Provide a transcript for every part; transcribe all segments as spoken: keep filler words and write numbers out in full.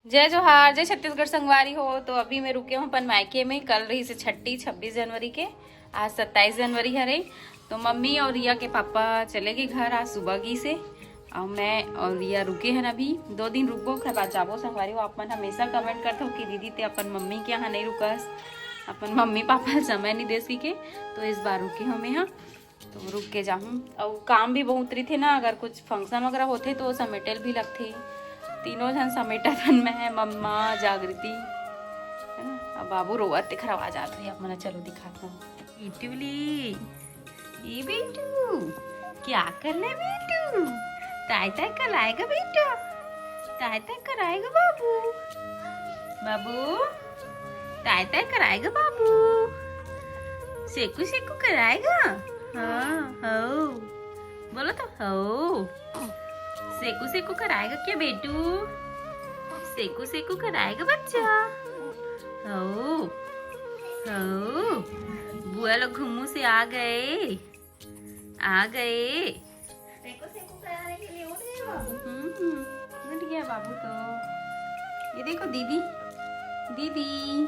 जय जोहार, जय छत्तीसगढ़ संगवारी हो। तो अभी मैं रुके हूँ अपन मायके में। कल रहिसे छट्ठी, छब्बीस जनवरी के, आज सत्ताईस जनवरी हरे। तो मम्मी और रिया के पापा चले गए घर आज सुबह गिसे, और मैं और रिया रुके हन अभी। दो दिन रुकबो, ओखर बाद जाबो। संगवारी हो, आप मन हमेशा कमेंट करथव कि दीदी ते अपन मम्मी के यहाँ नहीं रुकस, अपन मम्मी पापा ल समय नहीं देस कहिके। तो इस बार रुके हूँ मैं यहाँ, तो रुक के जाहूँ। और काम भी बहुत रहिथे ना, अगर कुछ फंक्शन वगैरह होथे तो समेटे ल भी लगथे। तीनों झन समेटत हन, मैं, मम्मा, जागृति, है ना। अब बाबू रोवत, तेखर आवाज आत होही, आप मन ला चलो दिखात हूँ। बेटू ली, ए बेटू, क्या करना है बेटू? ताय ताय कराएगा बेटा, ताय ताय कराएगा बाबू, बाबू, ताय ताय कराएगा बाबू, सेकू सेकू कराएगा। हाँ, हो, बोलो तो, हो। सेकू सेकू कराएगा क्या बेटू? सेकू सेकू कराएगा बच्चा? हो, हो। बुआ लोग घुम्मू से आ गए, आ गए। सेकू सेकू कराने के लिए उठ गए बाबू। हम्म, उठ गया बाबू तो। ये देखो दीदी, दीदी,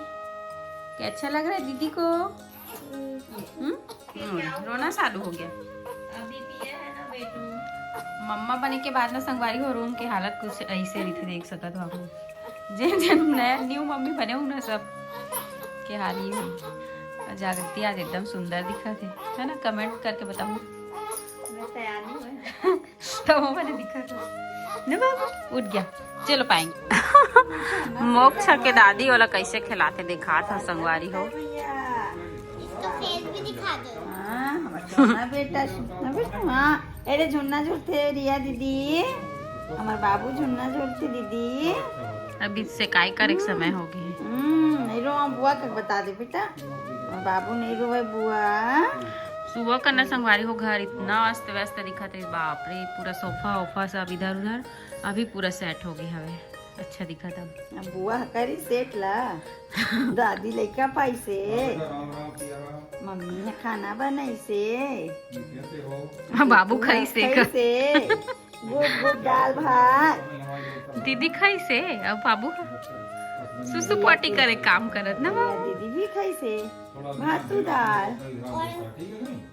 क्या अच्छा लग रहा है दीदी को? हम्म? हम्म, रोना चालू हो गया। अभी पिया है ना बेटू? मम्मा बने के बाद ना संगवारी हो, रूम के हालत कुछ ऐसे रहिथे, देख सकत हो आप लोग। जेन जेन नया न्यू मम्मी बने हो ना, सब के हाल ये है। और जागृति आज एकदम सुंदर दिखत हे, है ना? कमेंट करके बताओ। मैं तैयार नहीं हुआ। तो वो मैंने दिखा था ना बाबू, उठ गया। चलो पाएंगे। मोक्ष के दादी वाला कैसे खिलाते दिखात हो संगवारी हो। इसका फेस भी दिखा दो। हाँ, हमार सोना बेटा, सोना बेटा, हाँ। अरे झुन्ना झुलथे रिया दीदी, हमार बाबू झुन्ना झुलथे दीदी। अभी सेकाई करे के समय हो गए। हम्म, नहीं रो, बुआ के बता दे बेटा, हमार बाबू नहीं रोवे बुआ। सुबह का ना संगवारी हो, घर इतना अस्त व्यस्त दिखत हे, बाप रे, पूरा सोफा वोफा सब इधर उधर, अभी पूरा सेट हो गए हवे, अच्छा दिखत अब। अब बुआ करी सेट ला। दादी लइका पाइसे। मम्मी ने खाना बनाइसे। हाँ, बाबू खाइसे का। खाइसे। गुड़ गुड़ दाल भात। दीदी खाइसे, अब बाबू सुसु पोटी करे काम करत ना बाबू। दीदी भी खाइसे। भातू दाल।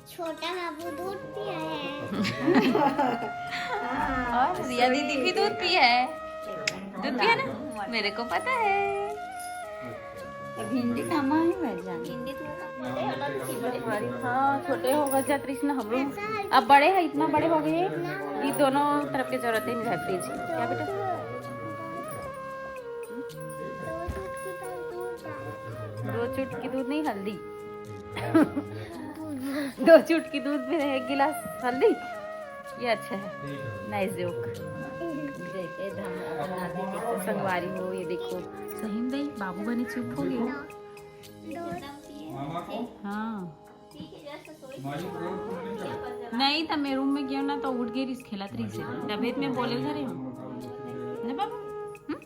छोटा बाबू दूध पिया है। और रिया दीदी भी दूध पिया है। दूध पिया ना, मेरे को पता है। तो भिंडी कमा ही भर जानी। भिंडी तो कम बड़े होला तो की बड़े। हाँ, छोटे हो गए जात रहिस ना हम लोग। अब बड़े हैं, इतना बड़े हो गए कि दोनों तरफ के जरूरत ही नहीं है फ्रिज की। क्या बेटा? दो चुटकी दूध नहीं, हल्दी। दो चुटकी दूध में एक गिलास हल्दी। ये अच्छा है, नाइस जोक। संगवारी हो, ये देखो, सही में भाई बाबू बने चुप हो गए। हाँ, नहीं तो मैं रूम में गयो ना तो उठ गई रहिस, खेलत रहिस। तबीयत में बोले धरे हो ना बाबू। हम्म?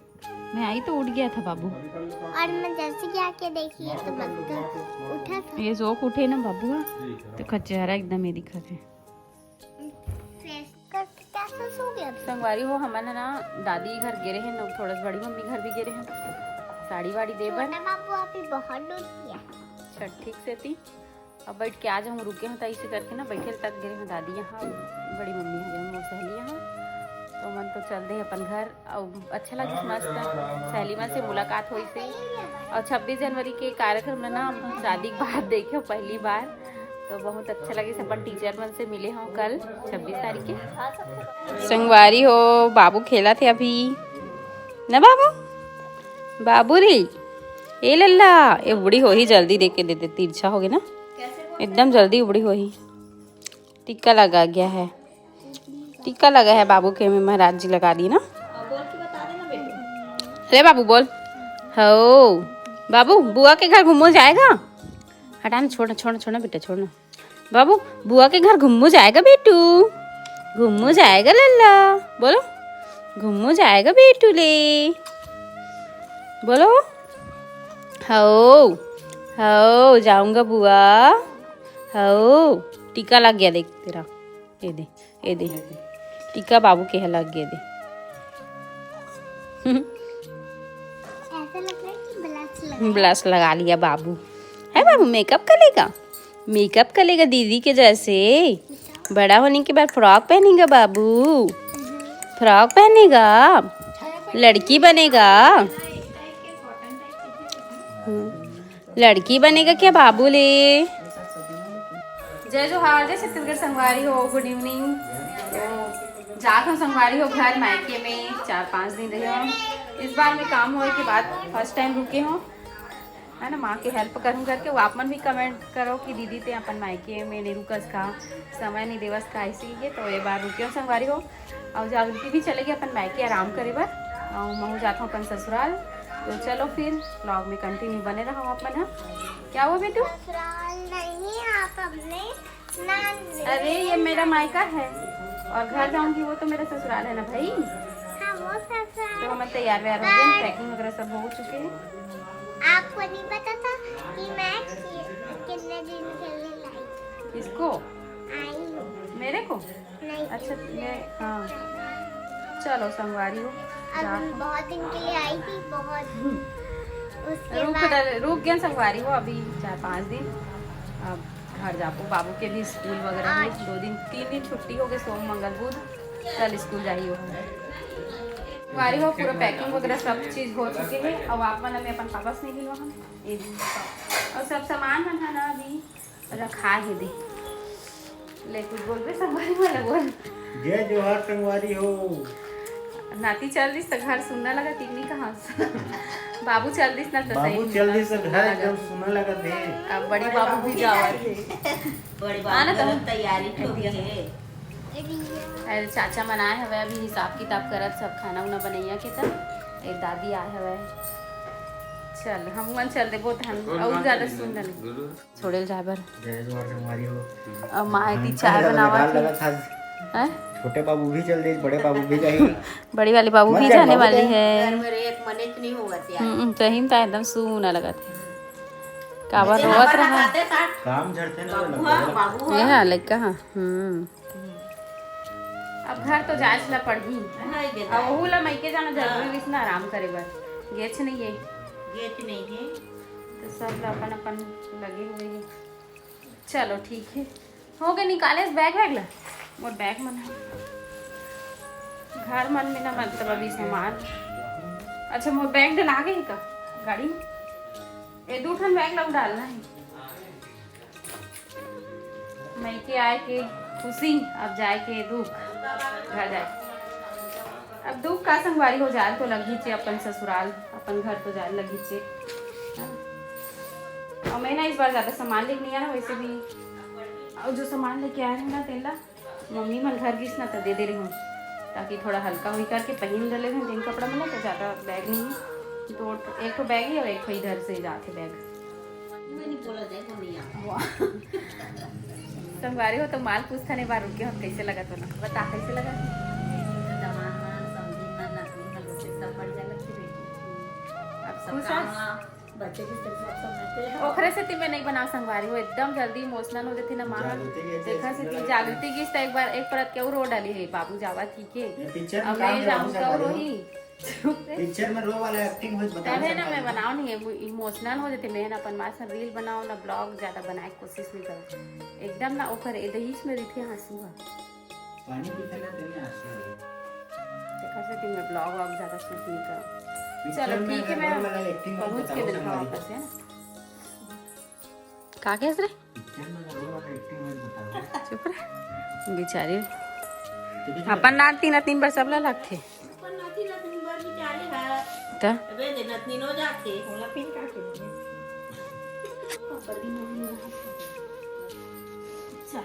मैं आई तो उठ गया था बाबू। और मैं जैसे कि आके देखी है तो बस तो उठा था। ये जोक उठे ना बाबू, तो खचहरा एकदम ये दिखा थे। फ्रेश करके कैसा सो गया? संगवारी हो, हमन ह ना दादी घर गे रहे न, थोड़ा सा बड़ी मम्मी घर भी गे रहे, साड़ी वाड़ी दे बर। छोटा बाबू अभी बहुत दूध पिया। अच्छा, ठीक से ती। अब बैठ के आज हम रुके हैं, तो ऐसे करके ना बैठे तक गे रहे दादी यहाँ, बड़ी मम्मी है मोर सहेली यहाँ, तो मन तो चल दे अपन घर। अब अच्छा लगिस मस्त, सहेली मन से मुलाकात होइस हे। और छब्बीस जनवरी के कार्यक्रम में ना हम शादी के बाद देखे पहली बार, तो बहुत अच्छा लगिस, अपन टीचर मन से मिले हों कल छब्बीस तारीख के। संगवारी हो, बाबू खेलत हे अभी ना बाबू, बाबू रे, ए लल्ला, ए बूढ़ी होही, जल्दी दे के दे दे, तिरछा हो गया ना, एकदम जल्दी बूढ़ी होही। टीका लगा गया है, टीका लगा है बाबू के में, महाराज जी लगा दिए ना। रे बाबू बोल, हो बाबू, बुआ के घर घूमो जाएगा। हटा ना, छोड़ना, छोड़ना, छोड़ना बेटा, छोड़ना। बाबू, बुआ के घर घूमो जाएगा बेटू, घूमो जाएगा लल्ला। बोलो, घूमो जाएगा बेटू ले। बोलो, हो, हो, जाऊंगा बुआ। हो, टीका लग गया देख तेरा। ये दे, ये दे, टीका बाबू के ह लग गया दे। ब्लश लगा लिया बाबू। है बाबू, मेकअप करेगा, मेकअप करेगा दीदी के जैसे। बड़ा होने के बाद फ्रॉक पहनेगा बाबू, फ्रॉक पहनेगा, लड़की बनेगा। हम्म, लड़की बनेगा क्या बाबू ले? जय जोहार, जय छत्तीसगढ़ संगवारी हो, गुड इवनिंग। तो जात हूँ संगवारी हो घर मायके में, चार पाँच दिन रहे हो। इस बार मैं काम होए के बाद फर्स्ट टाइम रुके हूँ, है ना, माँ के हेल्प करूँ करके। वो आप मन भी कमेंट करो कि दीदी ते अपन मायके में नहीं रुकस का, समय नहीं देवस का, ऐसे ही है। तो ये बार रुके हो संगवारी हो, और जागृति भी चलेगी अपन मायके आराम करे बर, और महू जात हूँ अपन ससुराल। तो चलो फिर व्लॉग में कंटिन्यू बने रहो आप मन ह। क्या हुआ बेटू? ससुराल नहीं, आप अपने नान अरे, ये मेरा मायका है और घर जाऊंगी, वो तो मेरा ससुराल है ना भाई। हाँ, वो ससुराल। तो हम तैयार वैयार हो गए, पैकिंग वगैरह सब हो चुके हैं। आपको नहीं पता था कि मैं कि-, कितने दिन के लिए लाई? किसको? आई हूँ। मेरे को? नहीं। अच्छा, मैं, हाँ। चलो संगवारी हो, अब जा। बहुत दिन के लिए आई थी, बहुत। उसके रुक बाद डर-, रुक गए संगवारी हो, अभी चार पाँच दिन। अब घर जाबो, बाबू के भी स्कूल वगैरह है, आज दो दिन, तीन दिन छुट्टी हो गए, सोम, मंगल, बुध, कल स्कूल जाही हो। संगवारी हो, पूरा पैकिंग वगैरह सब चीज हो चुके है। अब आप मन में अपन पापा से नहीं मिलवा हम, ये भी। और सब सामान मन है ना अभी रखा है दे। ले कुछ बोलबे संगवारी वाला बोल। जय जोहार संगवारी हो। नाती चल दिस त घर सुन्ना लगा, तीन नहीं कहा। बाबू चल दिस ना त सही बाबू में चल घर दिस त सुन्ना घर लगा। एकदम सुन्ना लगा दे। अब बड़ी बाबू भी जावत है। बड़ी आना बाबू तुम। गलत तैयारी ठोकी है। अरे चाचा मन आए हवे अभी हिसाब किताब करत सब खाना उना बनैया के त। ए दादी आए हवे। चल हम मन चल देबो त हम कौन और कहाँ ज्यादा चलेंगे? सुन्ना नहीं। गुरु? छोड़े ल जाए बर। जय जोहार संगवारी हो। अब माँ एती चाय बनावत हे। हैं? छोटे बाबू भी चल दे, बड़े बाबू भी जाही। बड़ी वाली बाबू भी जाने वाली है। घर में एक मने तो नहीं होवत यार। हम्म, सही में तो एकदम सूना लगत है। काबर रोवत रहा। काम झड़ते ना बाबू, हाँ, बाबू, ये हाँ। हाँ, लइका हाँ। हम्म। अब घर तो जाए ला पड़ही। हाँ, ये अब वहू ला मइके जाना जरूरी हाँ। रिस ना आराम करे बर। गेच नहीं है। गेच नहीं है। तो सब ला अपन अपन लगे हुए हैं। चलो ठीक है, हो गए निकाले इस बैग वैग ला। मोर बैग मन है घर मन में ना, मतलब अभी सामान। अच्छा मोर बैग डला गए का गाड़ी में? ये दो ठन बैग ला डालना है। मइके आए के खुशी, अब जाए के दुख, घर जाए। अब दुख का संगवारी हो, जाए तो लगी चे अपन ससुराल, अपन घर तो जाए लगी चे। और मैं ना इस बार ज्यादा सामान लेके नहीं आया, वैसे भी और जो सामान लेके आए हैं ना तेला मम्मी मन घर गिस ना तो दे दे रही हूँ, ताकि थोड़ा हल्का हुई करके पहन ले लेते हैं। दिन कपड़ा में ना तो ज्यादा बैग नहीं है, तो एक तो बैग ही और एक तो इधर से जाते बैग। संगवारी हो तो माल पूछता नहीं बार रुके हो, कैसे लगा तो ना बता, कैसे लगा? अब खुश है? ओखरे सेती मैं नहीं बनाव संगवारी हो, एकदम जल्दी इमोशनल हो जाती ना माँ। देखा सेती जागृति गिस तो एक बार एक परत के रो डाली है, बाबू जावा ठीक है। अब मैं जाऊँ तो रोही। पिक्चर में रो वाला एक्टिंग होत बताओ तभे ना मैं बनाओ नहीं, इमोशनल हो जाते। मैं ना अपन माँ से रील बनाओ ना ब्लॉग ज्यादा बनाए कोशिश नहीं करो। एकदम ना ओकर एदहीच में रिथे हंसू हा। पानी पीते ना तेने आंसू आ गए। देखा से कि मैं ब्लॉग व्लॉग ज्यादा शूट नहीं करो। पिक्चर चलो में ठीक है, मैं रो वाला एक्टिंग होत पहुंच के बताओ मिलता हूँ संगवारी। वापस है ना। का कहे रे? पिक्चर में रो वाला एक्टिंग होत बताओ। चुप रह बेचारी। अपन नाती नातिन बर सबला लगथे। अपन नाती नातिन बर बेचारे ह। त? अबे दे नतनी नो जाथे। ओला फिर का के? अच्छा।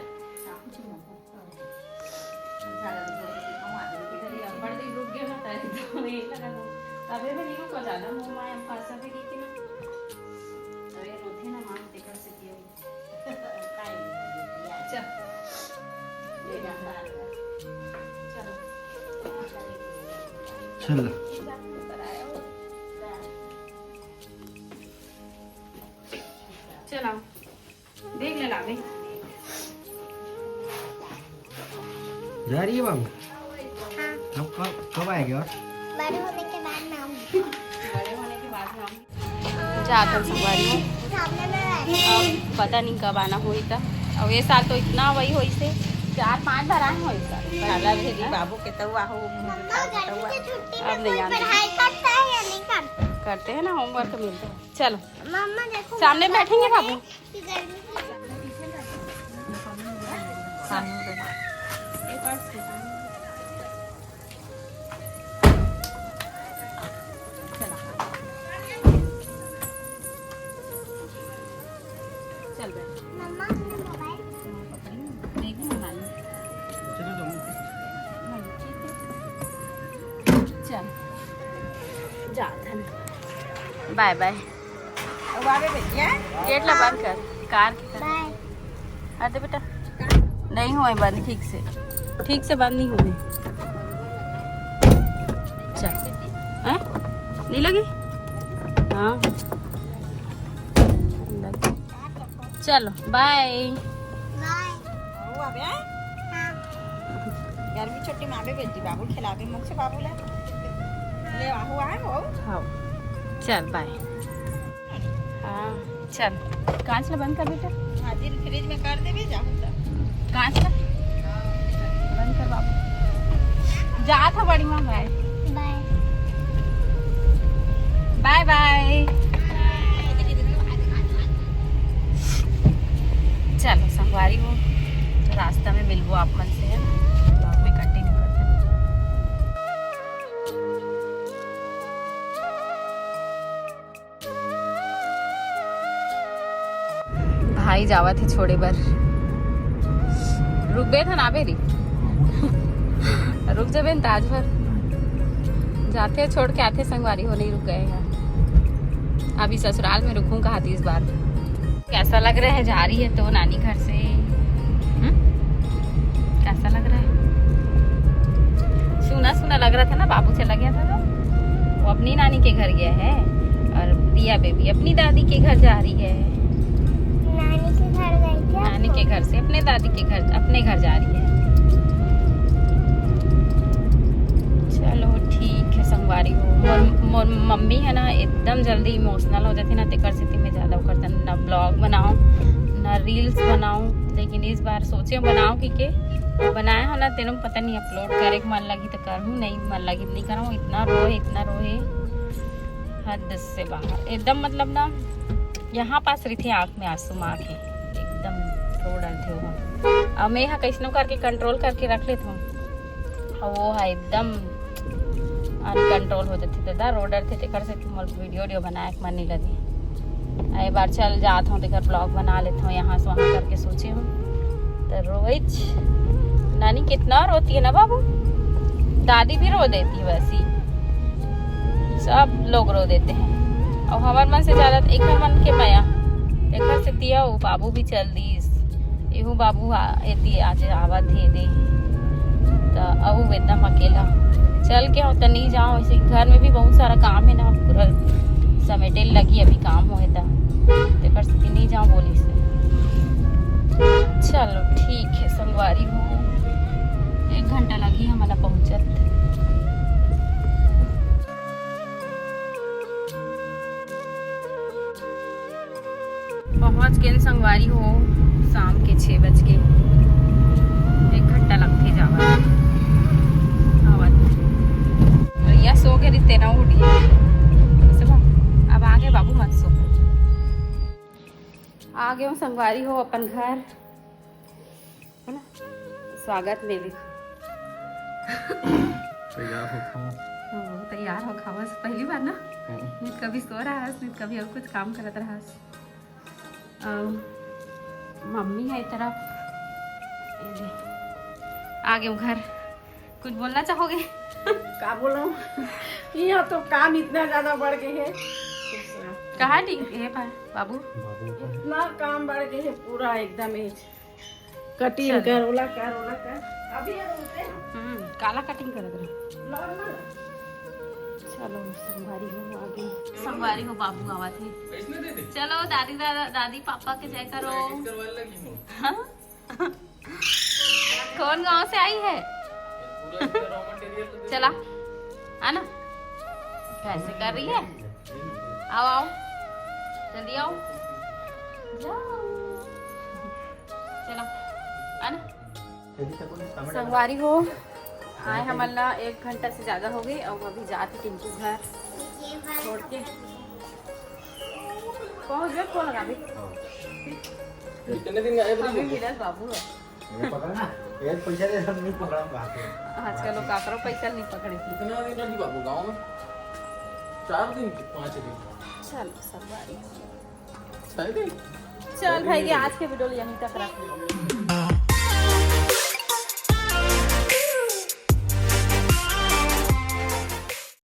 अब्बड़ दिन रुक गे ना, तरी तो ये लगा दो। तबे में नहीं रुको ज्यादा, मुंह में हम फंसा भी नहीं कि ना। तो ये रोथे ना मां, तेकर से किया। चल। ये जाता है। चलो। चलो। चलो। देख ले लागे। जा रही है बाबू? हाँ। कब, कब, कब आएगी और? बड़े होने के बाद ना आऊंगी। बड़े होने के बाद ना आऊंगी। जात हन संगवारी हो। अब पता नहीं कब आना होही त। अब ये साल तो इतना वही होइस हे, चार पांच बार आए हो इस साल। काला भेजी बाबू के तऊ आहू। मम्मा, गर्मी की छुट्टी में अब नहीं कोई आना। पढ़ाई करता है या नहीं करता? करते हैं ना, होमवर्क मिलता है। चलो, मम्मा देखो, सामने मम्मा बैठेंगे बोले बाबू। कि गर्मी की चल बैठ। मम्मा, अपना मोबाइल। देगी मोबाइल। चल। जा धन। बाय बाय। अब आवे भैया। गेट ला बंद कर। कार की कर। बाय। अरे बेटा, नहीं हुए बंद ठीक से, ठीक से बंद नहीं हुए। चल, हैं? नहीं लगी? हाँ। चलो, बाय। बाय। आओ, आबे, हैं? हाँ। गर्मी छुट्टी में आबे बेटी, बाबू खिलाबे, मुख से बाबू ले। ले, आहू आए हो। हाँ। चल, बाय। हाँ, चल, कांच ला बंद कर बेटा। हाँ, दिन फ्रिज में कर देबे, जाहू त। कांच ला बंद कर बाबू। जात ह बड़ी माँ, बाय। बाय। बाय बाय। चलो संगवारी हो, तो रास्ता में मिलबो आप मन से, है ना? Vlog में continue करते हैं। भाई जावत हे छोड़े बर। रुकबे त ना बेरी। रुक जाबे न ताज भर। जाथे छोड़ के आथे संगवारी हो, नहीं रुक गए हैं। अभी ससुराल में रुकूं कहा थी इस बार। कैसा लग रहा है, जा रही है तो नानी घर से? हम्म? कैसा लग रहा है? सूना सूना लग रहा था ना, बाबू चला गया था तो। वो अपनी नानी के घर गया है और दिया बेबी अपनी दादी के घर जा रही है। नानी के घर गई थी नानी आपको? के घर से अपने दादी के घर, अपने घर जा रही है। चलो ठीक है संगवारी हो। मोर, मोर मम्मी है ना, एकदम जल्दी इमोशनल हो जाती ना, तेकर सेती मैं ज्यादा ओकर तन ना ब्लॉग बनाऊं ना रील्स बनाऊं। लेकिन इस बार सोचे बनाऊं कि के बनाए हो ना, तेनो पता नहीं अपलोड करे के मन लगी तो करूं, नहीं मन लगी नहीं करूं। इतना रोए, इतना रोए, हद से बाहर एकदम, मतलब ना, यहाँ पास रहिथे आँख में आंसू माँ के, एकदम रो डरथे हो। अब मैं हा कैसनो करके कंट्रोल करके रख लेत हूँ, और वो हा एकदम अनकंट्रोल हो जाथे दादा, रो डरथे, तेकर से मोर वीडियो वीडियो बनाए के मन नहीं लगे। ए बार चल जात हूँ, तेकर ब्लॉग बना लेत हूँ यहाँ से वहाँ करके सोचे हूँ। तो रोहित, नानी कितना रोती है ना बाबू, दादी भी रो देती है वैसी, सब लोग रो देते हैं। और हमार मन से ज्यादा तो एकर मन के मया, एकर से तिया वो बाबू भी चल दीस, एहू बाबू आ, एती आज आवत हे दे, त अहू एकदम अकेला चल के हो त नहीं जाओ। ऐसे घर में भी बहुत सारा काम है ना, पूरा समेटे लगी अभी काम होए त, तेकर सेती नहीं जाओ बोली से। चलो ठीक है संगवारी हो, एक घंटा लगी हमला पहुँचत। पहुंच गेन संगवारी हो, शाम के छः बज के, एक घंटा लगथे जावत आवत। भैया सो के रिते ना उठी, ऐसे बा-, अब आगे बाबू मत सो। आगे हूँ संगवारी हो अपन घर, है ना? स्वागत में भी तैयार हो खाओ। हो, तैयार हो खाओ, बस पहली बार ना। हम्म। नहीं कभी सो रहा है, नहीं कभी और कुछ काम करत रहा। अउ मम्मी है तरफ। ये दे। आगे घर। कुछ बोलना चाहोगे? का बोलूं? यहाँ तो काम इतना ज्यादा बढ़ गए है। कहाँ ठीक है पा-, बाबू? इतना काम बढ़ गए है पूरा एकदम ही। कटिंग चल। कर, ओला कर, ओला कर। अभी ये बोलते हैं। हम्म, काला कटिंग कर दे। नॉर्मल। चलो, संगवारी हो आगे। संगवारी हो, बाबू आवा थे। चलो, दादी, दादा, दादी, पापा के जय करो। हाँ? कौन गांव से आई है? चला, आना। कैसे कर रही है? आओ, आओ। जल्दी आओ, जाओ, चलो, आना। संगवारी हो, आए हमन ला एक घंटा से ज्यादा हो गई, अब अभी जात हे टिंकू घर छोड़ के। पहुंच गए, फोन लगा भी। कितने दिन आए अभी मिलस बाबू है। ये पकड़ ना, ये पैसा दे, हम नहीं पकड़ा बात है। आजकल लोग काकरो पैसा नहीं पकड़े। कितना दिन रही बाबू गाँव में? चार दिन की, पाँच दिन। चल, संगवारी। छह दिन। चल भाई, ये आज के वीडियो यहीं तक रख लो।